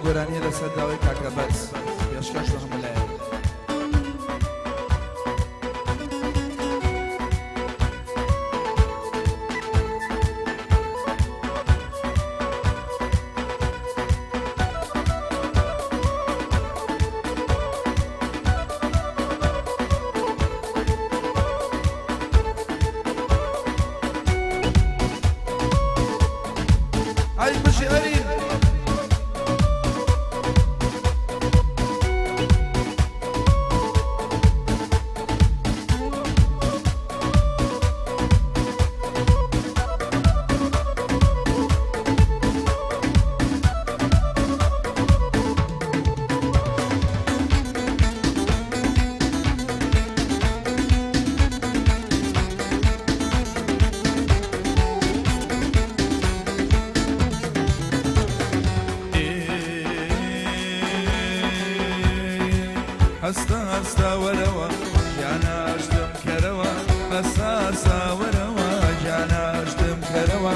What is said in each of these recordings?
گۆرانیە لەسەر داوای کاکە بەرز پێشکەش بە هەموو لایەک. ئەی بژی ئەرین. هەستە هەستە وەرەوە گیاناشتم کەرەوە هەستە هەستە وەرەوە گیاناشتم کەرەوە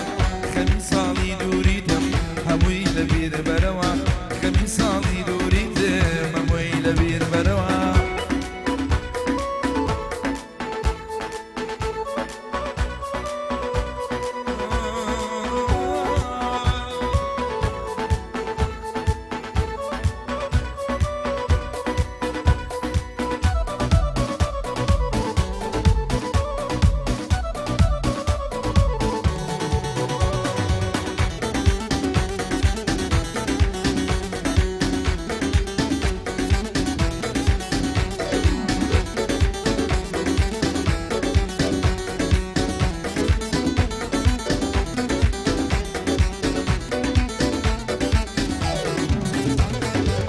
خەمی ساڵی دووریتم هەمووی لەبیر بەرەوە خەمی ساڵی دووریتم هەمووی لەبیر بەرەوە.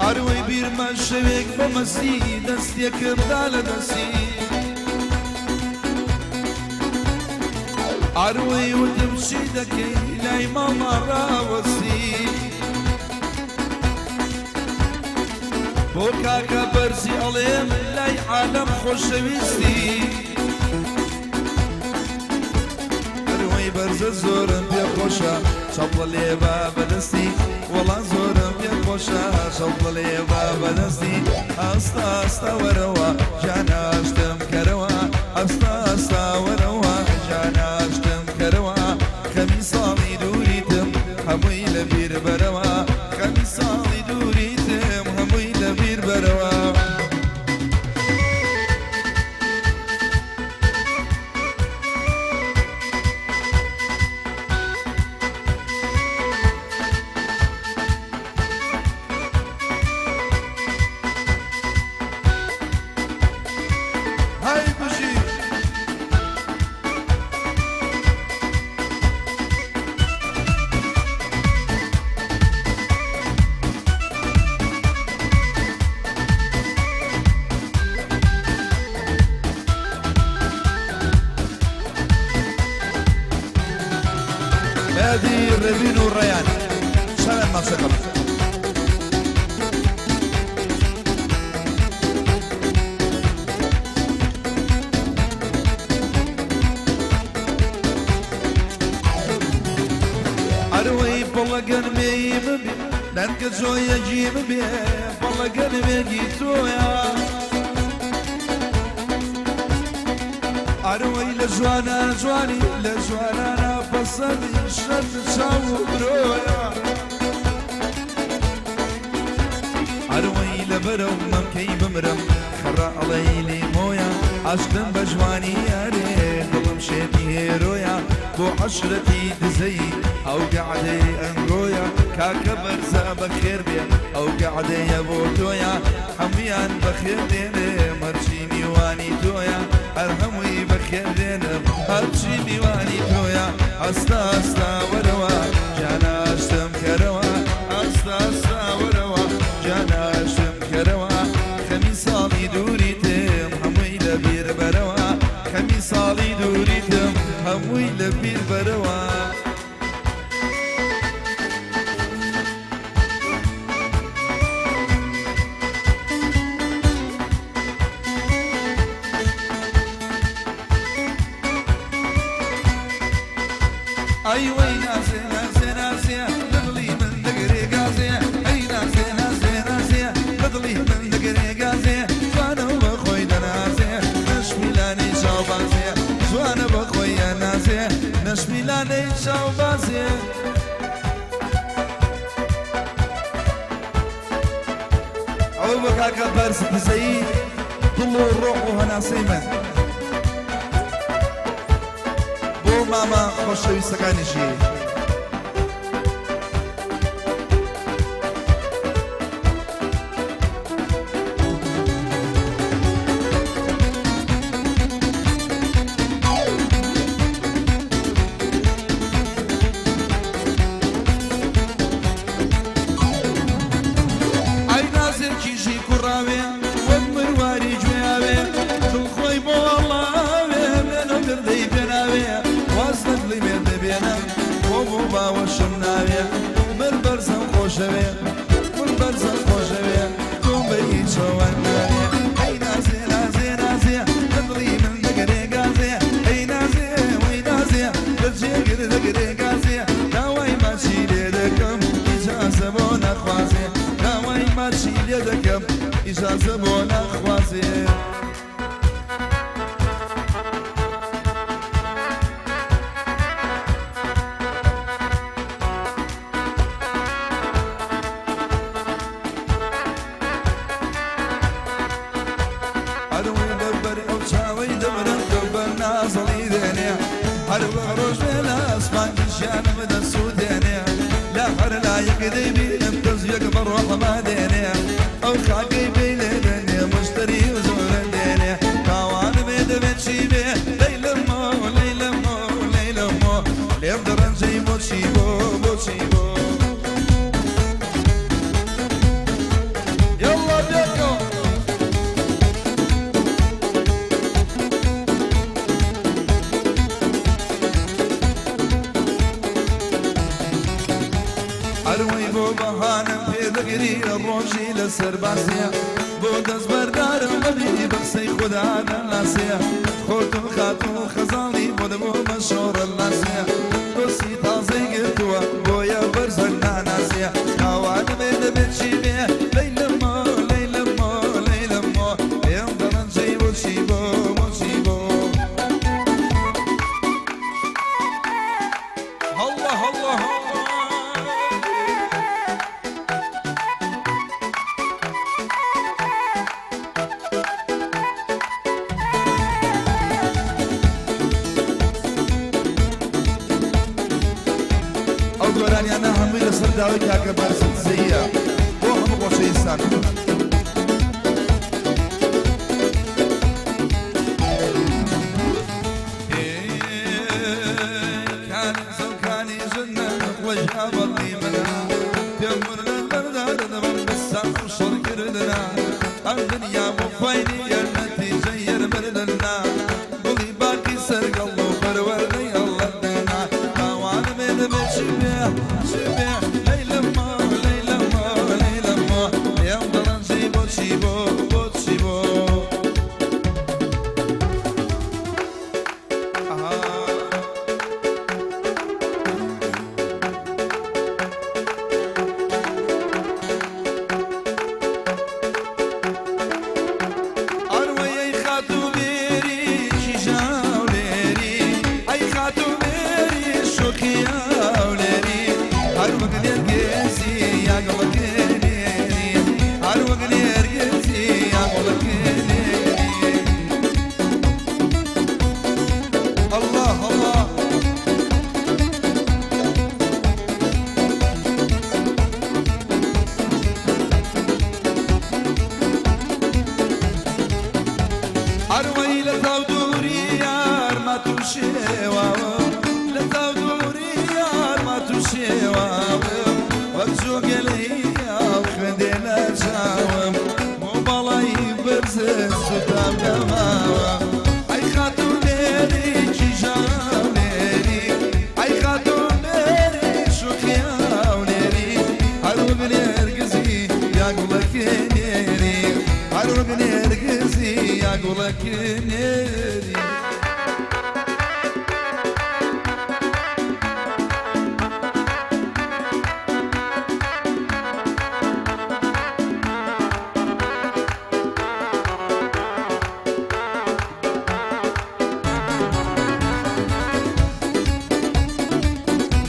ئەروەی بیرمە شەوێک بە مەستی دەستێکم دا لە دەستی ئەروەی وتم چی دەکەی لای ماڵما ڕاوەستی بۆ کاکە بەرزی ئەڵێم لای عالەم خۆشەویستی ئەروەی بەرزە زۆرم پێ خۆشە چەپڵە لێبا بەدەستی وەڵا زۆرم پێ خۆشە چەپڵە لێبا بەدەستی ئاستا ئاستا وەرەوە گیاناشتم کەرەوە ئاستا ئاستا وەرەوە گیاناشتم کەرەوە خەمی ساڵی دووریتم هەمووی لەبیر بەرەوە خەمی ساڵی دووریتم هەمووی لەبیر بەرەوە. هەی بژی. هادی ڕێبین و ڕەیان چاویان ماچەکەم. ئەروەی پەڵەگەرمێی ببێ دەنکە جۆیەکی ببێ پەڵەگەرمێکی تۆیە ئەروەی لە جوانان جوانی لە جوانانە پەسەندی شەرت چاو و برۆیە ئەروەی لەبەرەو مەمکەی بمرم خەڕە ئەڵێی لیمۆیە عەشقم بە جوانی یارێ دڵم شێتی هێرۆیە بۆ عەشرەتی دزەی ئەو گەعدەی ئەنگۆیە کاکە بەرزە بەخێر بێ ئەو گەعدەیە بۆ تۆیە هەموویان بەخێر دێنێ مەرچی میوانی تۆیە هەر هەمووی بەخێر دێنم هەرچی میوانی تۆیە ئەستا ئەستا وەرەوە گیاناشتم کەرەوە ئەستا ئەستا وەرەوە گیاناشتم کەرەوە خەمی ساڵی دووریتم هەمووی لە بیر بەرەوە خەمی ساڵی دووریتم هەمووی لە بیر بەرەوە. ئەی وەی نازێ نازێ نازێ لە دڵی من دەگرێ گازێ ئەی نازێ. بۆ کاکە بەرز دزەیی دڵ و ڕۆح و هەناسەی من بۆ مامە خۆشەویستەکانیشی. ئای نازێ کیژی کوڕاوێ وەک مرواری گوێیاوێ دڵ خۆی بۆ ئەڵاوێ مێنە گردەی پێناوێ واز لە دڵی مێردە بێنە بۆ بۆ باوەشم ناوێ من بەرزم خۆشەوێ من بەرزم خۆشەوێ تۆم بە هیچەوە ناوێ ئەی نازێ نازێ نازێ لە دڵی من دەگرێ گازێ ئەی نازێ وەی نازێ لە جێگر دەگرێ گازێ داوای ماچی لێ دەکەم ئیجازە بۆ ناخوازێ داوای ماچی لێ دەکەم ئیجازە بۆ ناخوازێ. ئەروەی لەبەر ئەو چاوەی دەمرم تۆ بە نازڵی دێنێ هەر وەک ڕۆژ بێ لە ئاسمان ژیانم دەسووتێنێ لە هەر لایەک دەیبینم تەزویەک بە ڕۆحما دێنێ ئەو خاکەی پێی لێ دەنێ مشتری و زۆرە دێنێ تاوان بێ دەبێ چی بێ لەیلەمۆ لەیلەمۆ لەیلەمۆ لێم دەڕەنجەی بۆچی بۆ بۆچی بۆ یەڵڵا پێکەوە. ئەروەی بۆ بەهانەم پێ دەگری لە ڕۆژی لە سەربازیە بۆ دەست بەردارم بەبی بە قسەی خودا دەناسێ خۆتم خاتوو خەزاڵی بۆ دەبوو بە شۆڕە لاسێ دۆستی تازەی گرتووە بۆیە بەرزە ناناسێ تاوانم بێ دەبێت چی بێ لەیلەمۆ لەیلەمۆ لەیلەمۆ پێم دەڕەنجەی بۆچی بۆ بۆچی بۆ هەڵڵا هەڵڵا هەڵڵا. ئەو گۆرانیانە هەمووی لەسەر داوای کاکە بارزان دزەییە بۆ هەموو خۆشەویستان. بۆچی بۆ ئەها. ئەروەی ئەی خاتوو بێری کیژاولێری ئەی خاتوو بێری شۆخی ئاولێری هەر وەک نێرگزی یا گوڵەکێ نێری هەر وەک نێرگزی یا گوڵەکێ نێری الله الله. ئەروەی لە تاو دووری یار ما تووشێواوم لە تاو دووری یار ما تووشێواوم وەک جۆگەلەی ئاو خوێندێ لە چاوم بۆ باڵای بەرزت سووتام نەماوە ئەی خاتوو لێری کیژاو لێری ئەی خاتوو لێری شوخی ئاو لێری هەر وەک نێرگزی یا گوڵەکێ نێری هەر وەک نێرگزی یا گوڵەکێ نێری.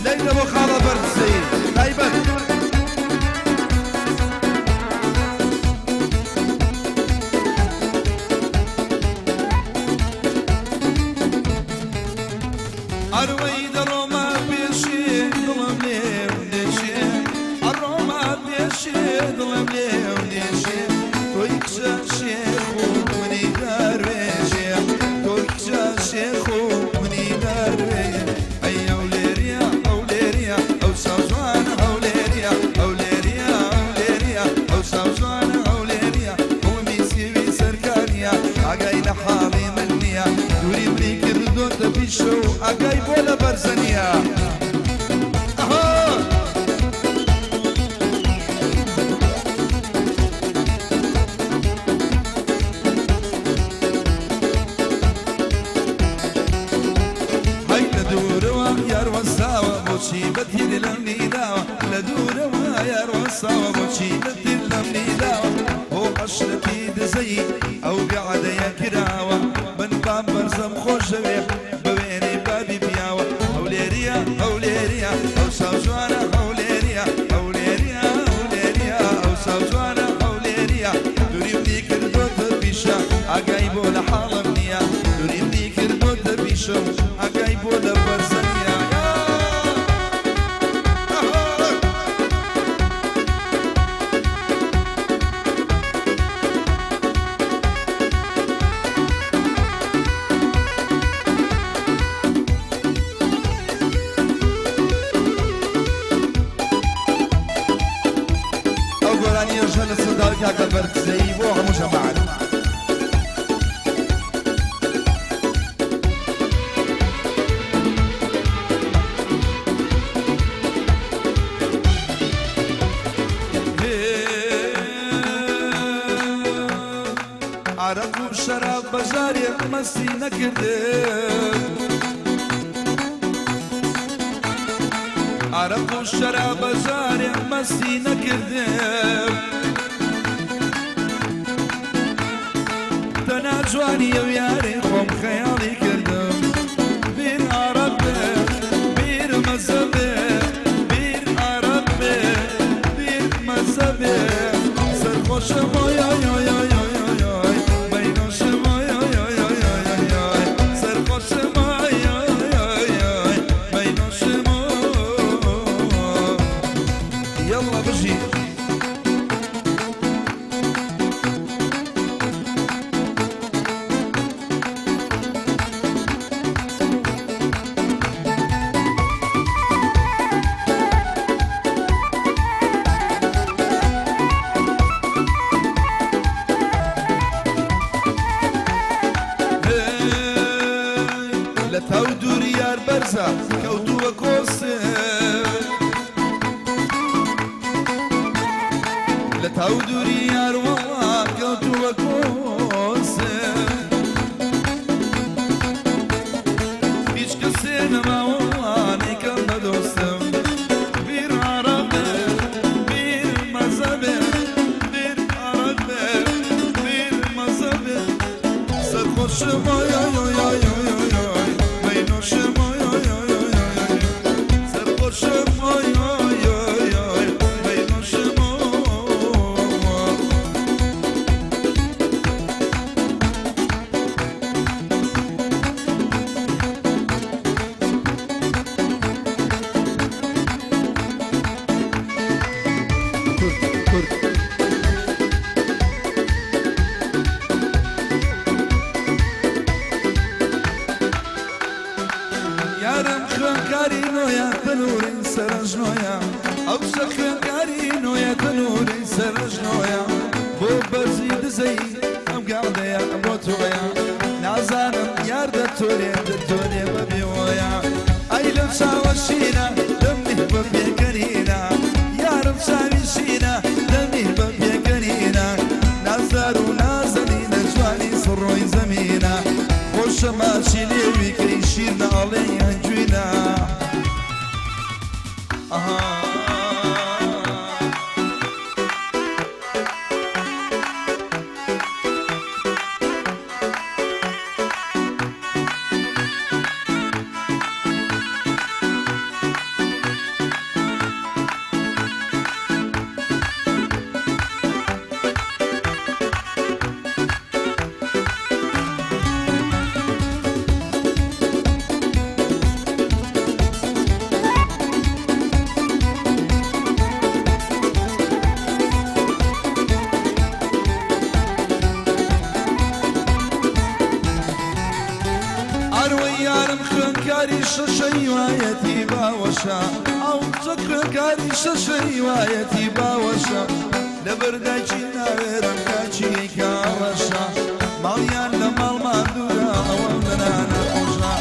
لەیلە بۆ خاڵە بەرزەی تایبەت. ئاگای بۆ لە بەرزەنیە. ئەها. هەی لە دوورەوە یار وەستاوە بۆچی بە تیر لەم نیداوە لە دوورەوە یار وەستاوە بۆچی بە تیر لەم نیداوە بۆ عەشرەتی دزەیی ئەو گەعدەیە کراوە من بام بەرزم خۆشەوێ بە وێنەی بابی پیاوە هەولێریە هەولێریە ئەو چاو جوانە هەولێریە هەولێریە هەولێریە ئەو چاو جوانە هەولێریە دوریم لی کردۆتە پیشە ئاگای بۆ لە حاڵم نییە دوریم لی کردۆتە پیشە و ئاگای بۆ لە بەرزە نییە. ئەو گۆرانیەش هەر لەسەر داوای کاک دەلبەر دزەیی بۆ هەموو جەماعەت. عەرەق و شەراب بەجارێ مەستی نەکردم. عەرەق و شەراب بەجارێ مەستی نەکردم. تەنها جوانی ئەو یارەی خۆم خەیاڵی کردم. بیر عەرەق بێ بیر مەزە بێ بیر عەرەق بێ بیر مەزە بێ سەرخۆشم ئۆی ئۆی ئۆی ئۆی ئۆی ئۆی ئۆی مەینۆشم ئۆی ئۆی ئۆی ئۆی ئۆی ئۆی ئۆی سەرخۆشم ئۆی ئۆی ئۆی ئۆی مەینۆشم ئۆ یەڵڵا بژی. لە تاو دووری یار بەرزە کەوتووە کۆسێ لە تاو دووری یار وەڵا کەوتووە کۆسێ هیچ کەسێ نەماوە نەیکەم بە دۆستم بیر عەرەب بێ بیر مەزە بێ بیر عەرەب بێ بیر مەزە بێ سەرخۆشم ئۆی ئۆی ئۆی ئۆی ئۆی ئۆی ئۆی مەینۆشم ئۆی ئۆی ئۆی ئۆی ئۆی ئۆی سەرخۆشم ئۆی ئۆی ئۆی ئۆی مەینۆشم ئۆ. کورد کورد. یارم خوێندکاری نۆیە تەنورەی سەرەژنۆیە ئەو کچە خوێندکاری نۆیە تەنورەی سەرەژنۆیە بۆ بەرزی دزەی ئەم گاڵدەیە بۆ تۆیە نازانم یار دەتۆرێ دەتۆرێ بە بێوەیە ئەی لەو چاوە شینە دەمی بە پێکەنینە یارم چاوی شینە دەمی بە پێکەنینە نازدار و نازەنینە جوانی سڕۆی زەمینە خۆشە ماچی لێوی کەی شیرنە ئەڵێی هەنجوینە ئەها. ئەروەی یارم خوێندکاری شەشەی وایەتی باوەشە ئەو کچە خوێندکاری شەشەی وایەتی باوەشە لەبەر دایکی ناوێرم کاچی کاڕەشە ماڵیان لە ماڵمان دوورە ئەوەندە نانەخۆشە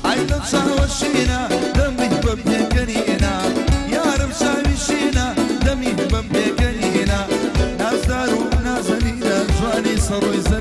ئای لەو چاوە. بەم پێکەنینە. نازدار و نازەنینە، جوانی سەڕۆی.